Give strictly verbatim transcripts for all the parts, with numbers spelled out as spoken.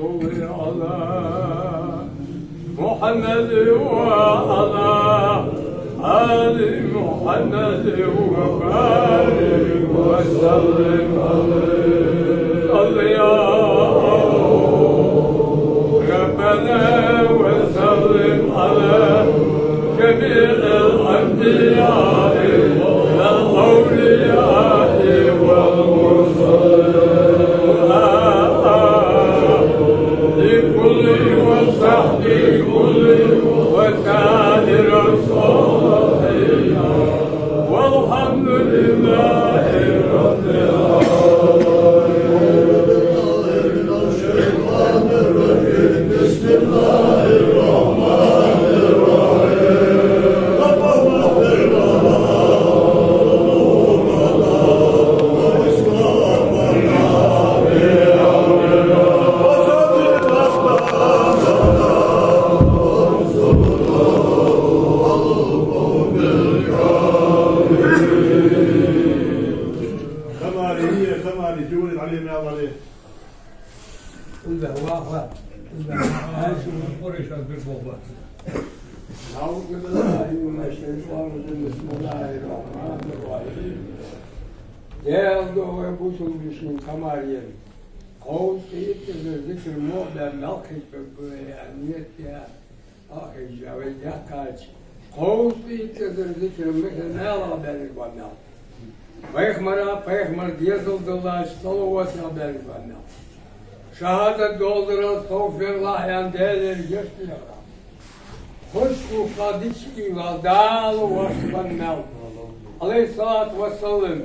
على محمد وعلى آل محمد وبارك وسلم عليه. صل يا ربنا وسلم على جميع الأنبياء والأولياء والمرسلين. لكل وصحبه كل وسائر الصالحين. والحمد لله رب العالمين. بسم الله الرحمن الرحيم. Тамари, тамари, жури, Ӏалим, я Ӏалим. Уза, ва, ва. Уза, ва, ва. Ай, шу, Къурайш, аз бир бохла. أعوذ بالله من الشيطان الرجيم. بسم الله الرحمن الرحيم. Даьла дуьхьа, бусалба вежарий, тамари. Кховзткъеи итт эзар зикар мугӀ баь мел кхайкаб, аьнна, нийт а, а, хьежжа вай даьккхача. Кховзткъеи итт эзар зикар мугӀ мел а баьннарг ба мел. Пайхамара, пайхамара дезал даллача салават а баьннарг ба мел. ШахӀадат доаладарал, астагӀфируллахӀ аьнна, Даьлагара гешт дехар. Хоза хьоахаде дика уйла, Дала воашта ба мел. Ӏалайхи ссалату вассалам,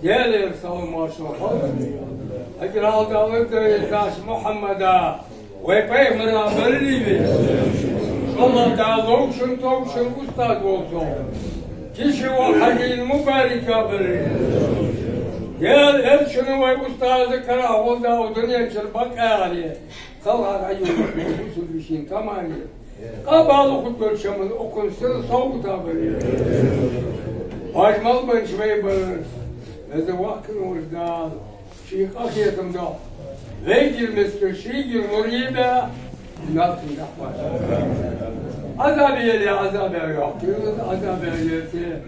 Даьлагара салам-моаршал хилда цунна. Хьажарал Дала дайра даш Мухьаммада, вай пайхамара баррий вай. ШоллагӀа, Дала ловшан-товшан устаз волча, киши воӀ Хьажий Мубарака баррий. Даьла элчано вай устаза карагӀвола Дала дунен чура бакъ аьле. Кхалхар Ӏайюр, бусалба вежарий, тамари. Къа бала хургдолча шаман укхун сел совгӀата баррий. Хьажа мел беннача вай бараш, Веза Воккха волча Дала ший къахетам духьа, вайгара мискача, шийгара мур е баь, нахана дахьа. Ӏазап яле, Ӏазап яь йоаккхийла, Ӏазап яьлча,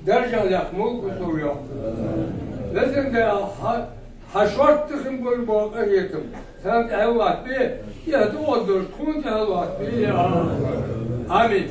даржа лаьтта мулк сов йоаккхийла. Везан Даьла, хьа, хьа шортта хинна болаш бола къахетам царна тӀа хьаллоаттабе, тӀехьа духьал долаш тхона тӀа хьаллоаттабе, я АллахӀ. Амин.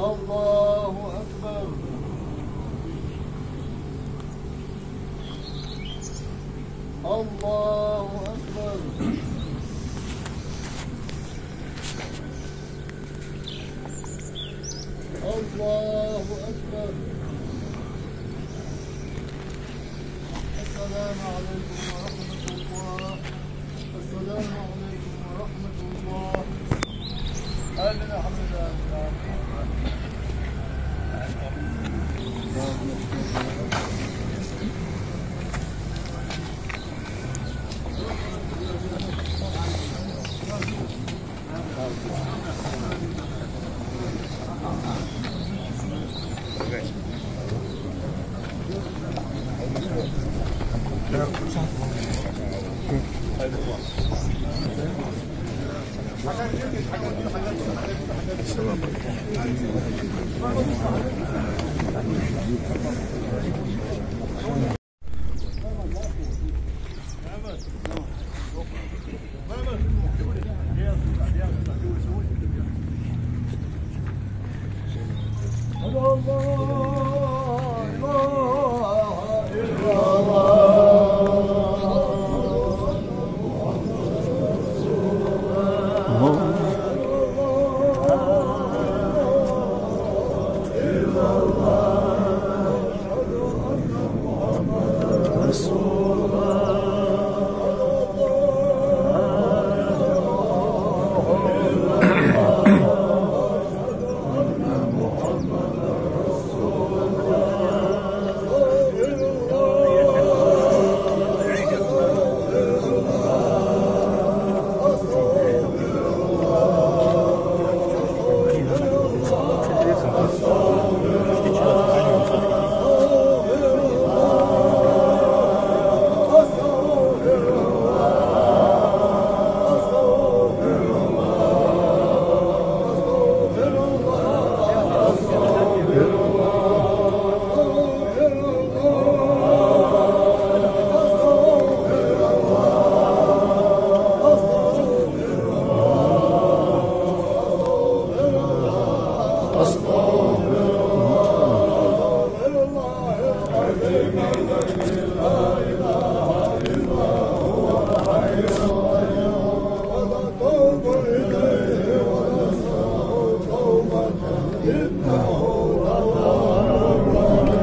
الله أكبر. الله أكبر. الله أكبر. السلام عليكم ورحمة الله. السلام عليكم ورحمة الله. آمين. الحمد لله.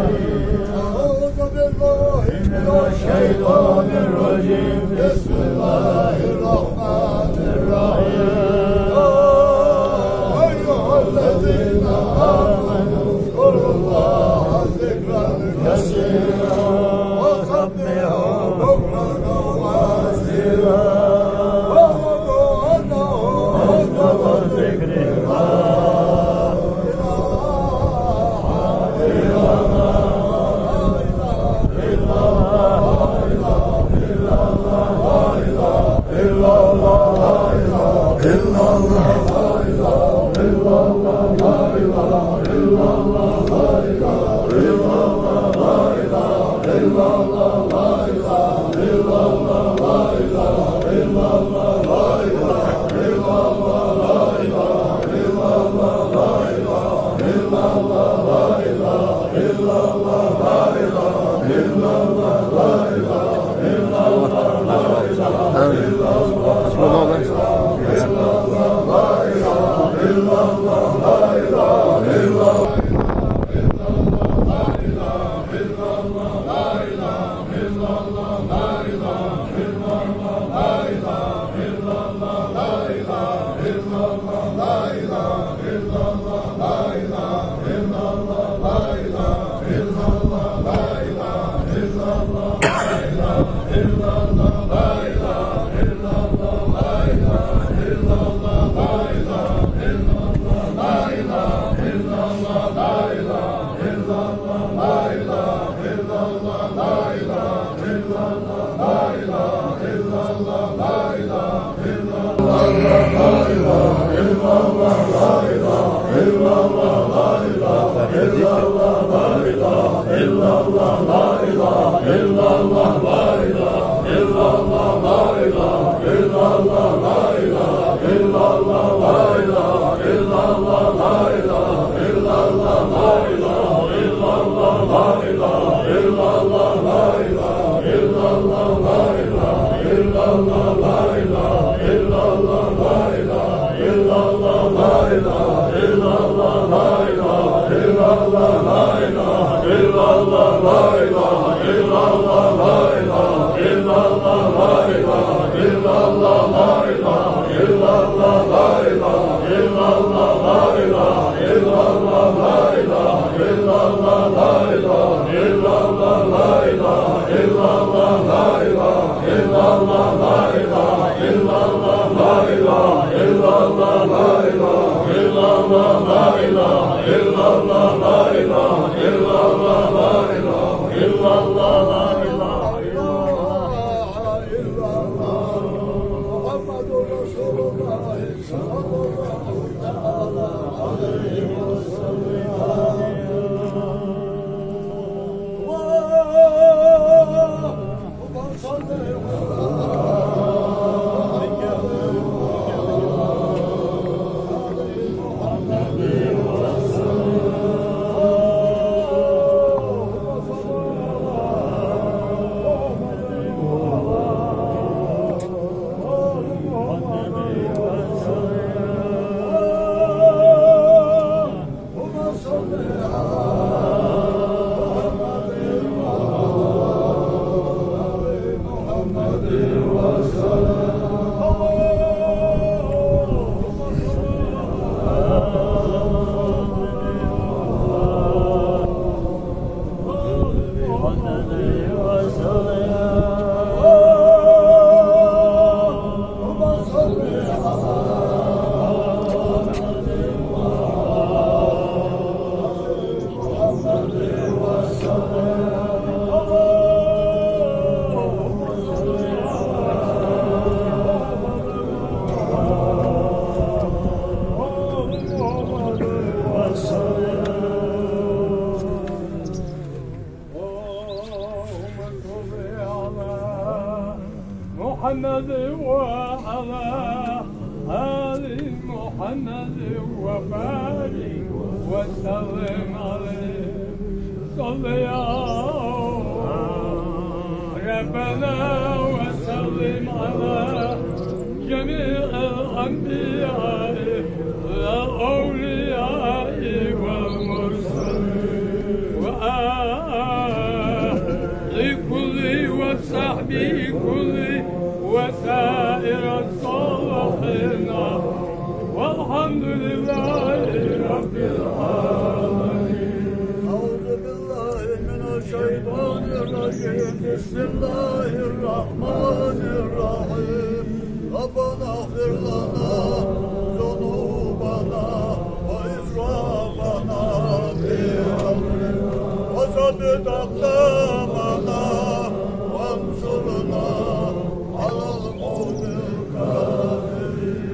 أعوذ بالله من الشيطان الرجيم. بسم الله الرحمن الرحيم. يا أيها الذين آمنوا اذكروا الله ذكرا كثيرا وسبحوه بكرة وأصيلا. واعلموا أنه أصدق الذكر. محمد رسول الله صلى الله تعالى عليه وسلم. اللهم صل على محمد وسلم. اللهم صل على محمد وعلى آل محمد وبارك وسلم عليه. صل يا ربنا وسلم على جميع الأنبياء والأولياء والمرسلين وآل كل وصحبه كل وسائر الصالحين. والحمد لله رب العالمين. أعوذ بالله من الشيطان الرجيم. بسم الله الرحمن الرحيم. ربنا اغفر لنا ذنوبنا وإسرافنا في أمرنا وثبت أقدامنا وانصرنا على القوم الكافرين.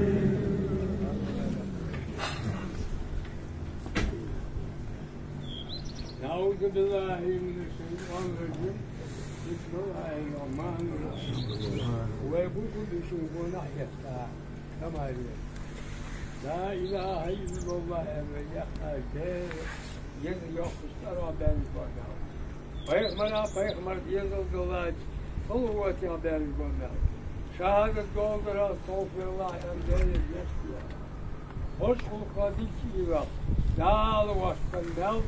أعوذ بالله من الشيطان الرجيم. بسم الله الرحمن الرحيم. Вай бусалба дин гонахьа етта, тамаре. لا إله إلا الله аьнна яхар де, еза йоккхача тӀара баьнна бакъахьа. Пайхамара, пайхамара дезал даллача салаватех баьнна бакъахьа. Шахьадат доаладарах, أستغفر الله аьнна, Даьлага гешт де. Хоза гӀулакхаш дика хиларах, Дала вайна мел,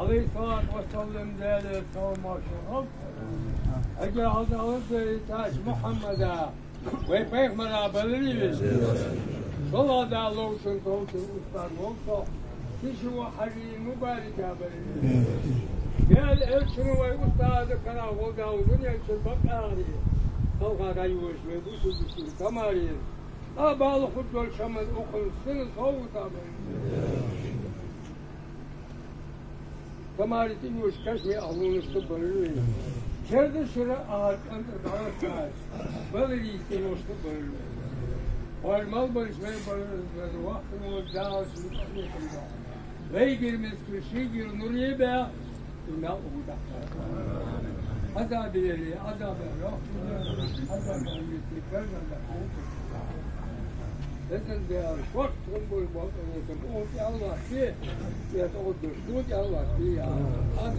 عليه الصلاة والسلام, Даьлера салам-моаршал хилда цунна. Эггара хьалха Даьла, Мухьаммада, вай пайхамара баларе веза. ШоллагӀа, Дала ловчун толчун устаз волчох, кхы ши воӀ хьажий мубарака баларе веза. Даьла элчано вай устаза кара гӀолла Дала дунен чура бакъахьа, халкъа дӀайолаш вай бусалба дин тамаре. А бала хургдолча хӀаман укхун сина совгӀата баларе веза. Тамаре цӀеношта кашамий ахӀлунашта баларе веза. Керда шера ахьар кӀантӀара дӀалаца баларе цӀеношта баларе веза. Хьоар мел бараш вай баларе веза, вахтано Дала шун къахетам да. Вай гӀирмаза кхы ший гӀира нур е баь, из мел гӀудахьа. Ӏазабе яле, Ӏазабах йохкур, Ӏазабах йисте, карзанах хьокхар. Везан Даьла, шортта тхона болаш бола къахетам укхунна тӀа АллахӀа бе, е тӀа гӀоргдолча тхона тӀа АллахӀа бе, я АллахӀ.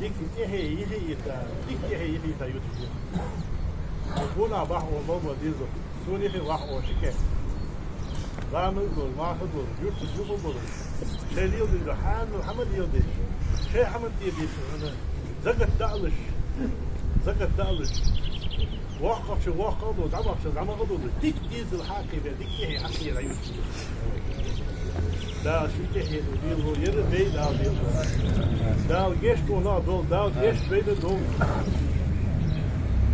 Дика тӀехье йихье йита, дика тӀехье йихье йита ютаргья. Гунахь бахьа оал ма бо деза, сона йихье вахьа оал ши кхе. Заман долаш, марха долаш, юртара юха болаш, шоай леладеш дола хӀама, хӀама леладеш, шоай хӀама тӀа деш, хӀана, закат далаш, закат далаш. ВоккхагӀчо воккхагӀа долаш, зӀамагӀчо зӀамагӀа долаш, дика дезал хьакхебе, дика тӀехье хьакхера ютаргья. Дала шун тӀехье лелабе, ер бай Дала лелабе. Дала гешт долда, Дала гешт бе долда.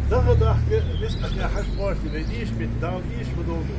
Даха дахка, мискача хьажа кхоачаш бе, дийша бе, Дала дийша бе долда.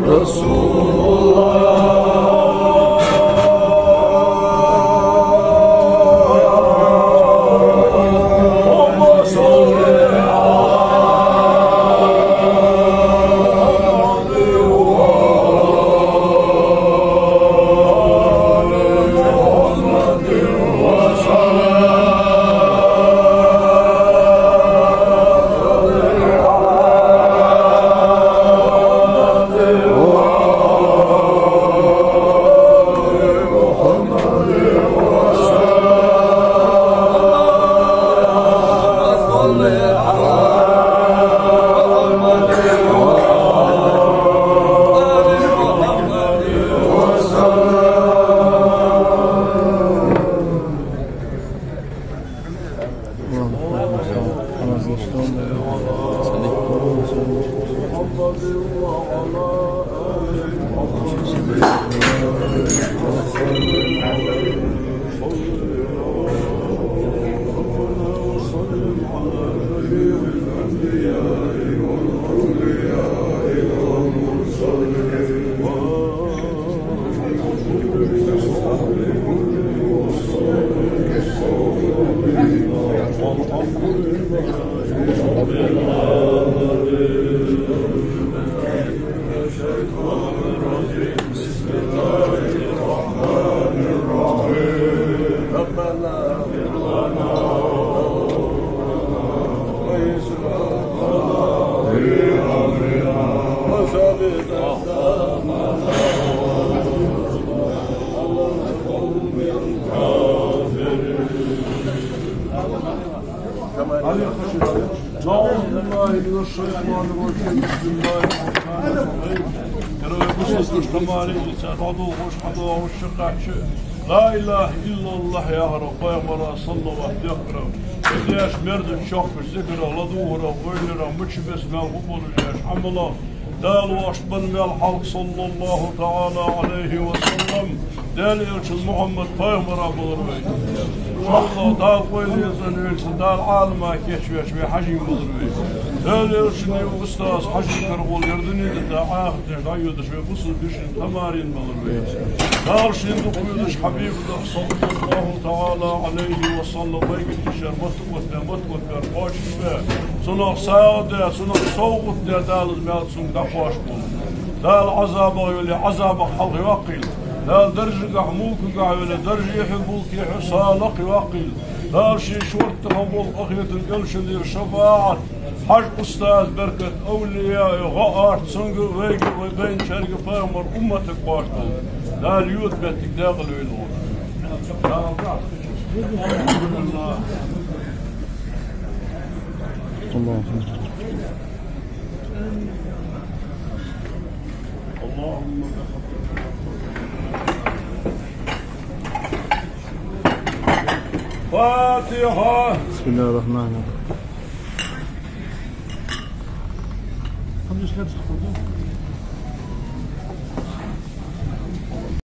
رسول الله. اللهم صل على محمد وعلى آل محمد. أعوذ بالله من الشيطان الرجيم. بسم الله الرحمن الرحيم. Кара вай бусалба тамари, ица дӀадолхаш, хьадоагӀаш шаккхе, لا إله إلا الله яхар, пайхамара саллават дехкар, из деш мерза чохкаш зикар, ладувгӀар, ойлар, мичча беса мел хургболаш деш Ӏамал, Дала воашта бенна мел хьалха, صلى الله تعالى عليه وسلم, Даьла элчан Мухьаммад пайхамара балар вай. ИншаАллахӀ, Дала къойле еза велча, Дала Ӏалама кийчвеш вай Хьажий балар вай. Даьла элчан устаз Хьажий Карагӏолла ер дуне дита, ахарт деш дӀайодаш вай бусалба дешан тамарин балар вай. Дала шийна дукха везаш Хьабиба даха, صلى الله تعالى عليه وسلم, вайга иштта шер мотт оттабаь, мотт оттабаь, кхоачашбаь, цунах сагӀа даь, цунах совгӀат даь, Дала из маьл цунга дӀакхоачашбойла. Дала Ӏазабах йоле Ӏазабах хьалхайоаккхийла. Дала даржагахьа, мулкагахьа йоле даржехьа, булкехьа са лакхйоаккхийла. Дала ший шортта хинна бола къахетам, элчан дера шафаӀат, Хьажий устаза беркат, овлияй гӀо, арц цунга, вайга, вай байначарга, пайхамара умматага кхоачашбойла. Дала йода моттиг декъала йойла. اللهم. فاتحة. بسم الله الرحمن الرحيم.